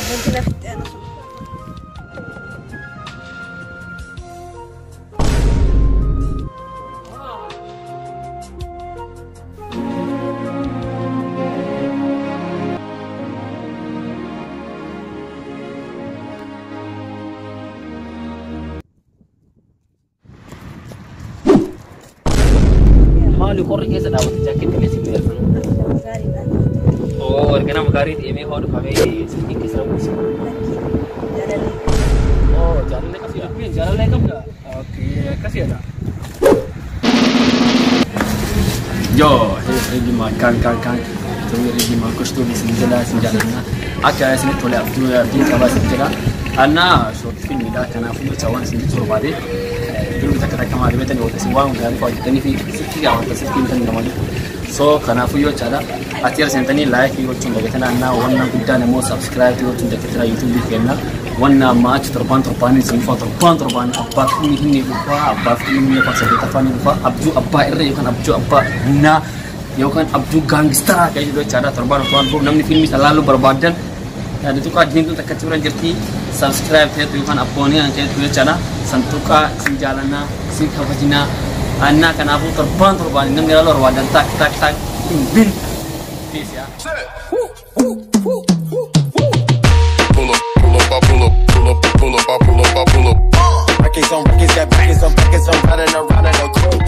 Wanti lafitti aanu sun. Maali qorri keessa dhaabate jaakkeetti illee si fayyadu. Gaariidha. Oo, erga nama gaarii deemee hoo dhufamee silkiin keessa buuse. Jaalallee. Oo, jaalallee qabda. Jaalallee qabda. Okey, akkasiidha. Yo, ejima kan kan kan. Tumi ejima kushtu isin jala isin jaalanna. Akka isinitti tole abduu abdiin qaba isin jala. Anna short filmidha, kanaafuu jecha waan isin jechuu barbaade filmi takka takka maal beektan yoo isin waan gaarii hojjetanii fi silkii gaafata silkii bitan gamadu. So kanaafuu yoo jechaadha ati yeroo seentanii like gochuun dagatina, annaa wanna guddaan immoo subscribe gochuun dagatina YouTube kenna. Wanna ammaa achi torbaan torbaan isin dhufa, torbaan torbaan abbaa filmii hin dhufa, abbaa filmii yookaan saddeettaffaa ni dhufa, abjuu abbaa irra yookaan abjuu abbaa humnaa yookaan abjuu gaangstaraa kan jedhu jechaadha. Torbaan torbaan dhufu namni filmii sana laaluu barbaadan yaada tuqaa diimtuu takka achi bira jirti, subscribe ta'etu yookaan abboonii kan ta'etu jechaadha. Santuqaa isin jaalannaa, isin kabajinaa. Annaa kanaafuu torbaan torbaan namni ilaaluu barbaadan tak tak tak hin bin. Peace yaa. Pull up, pull up, I pull up, pull up, pull up, I pull up, I pull up. Records on records, got records on records, I'm riding around in a coupe.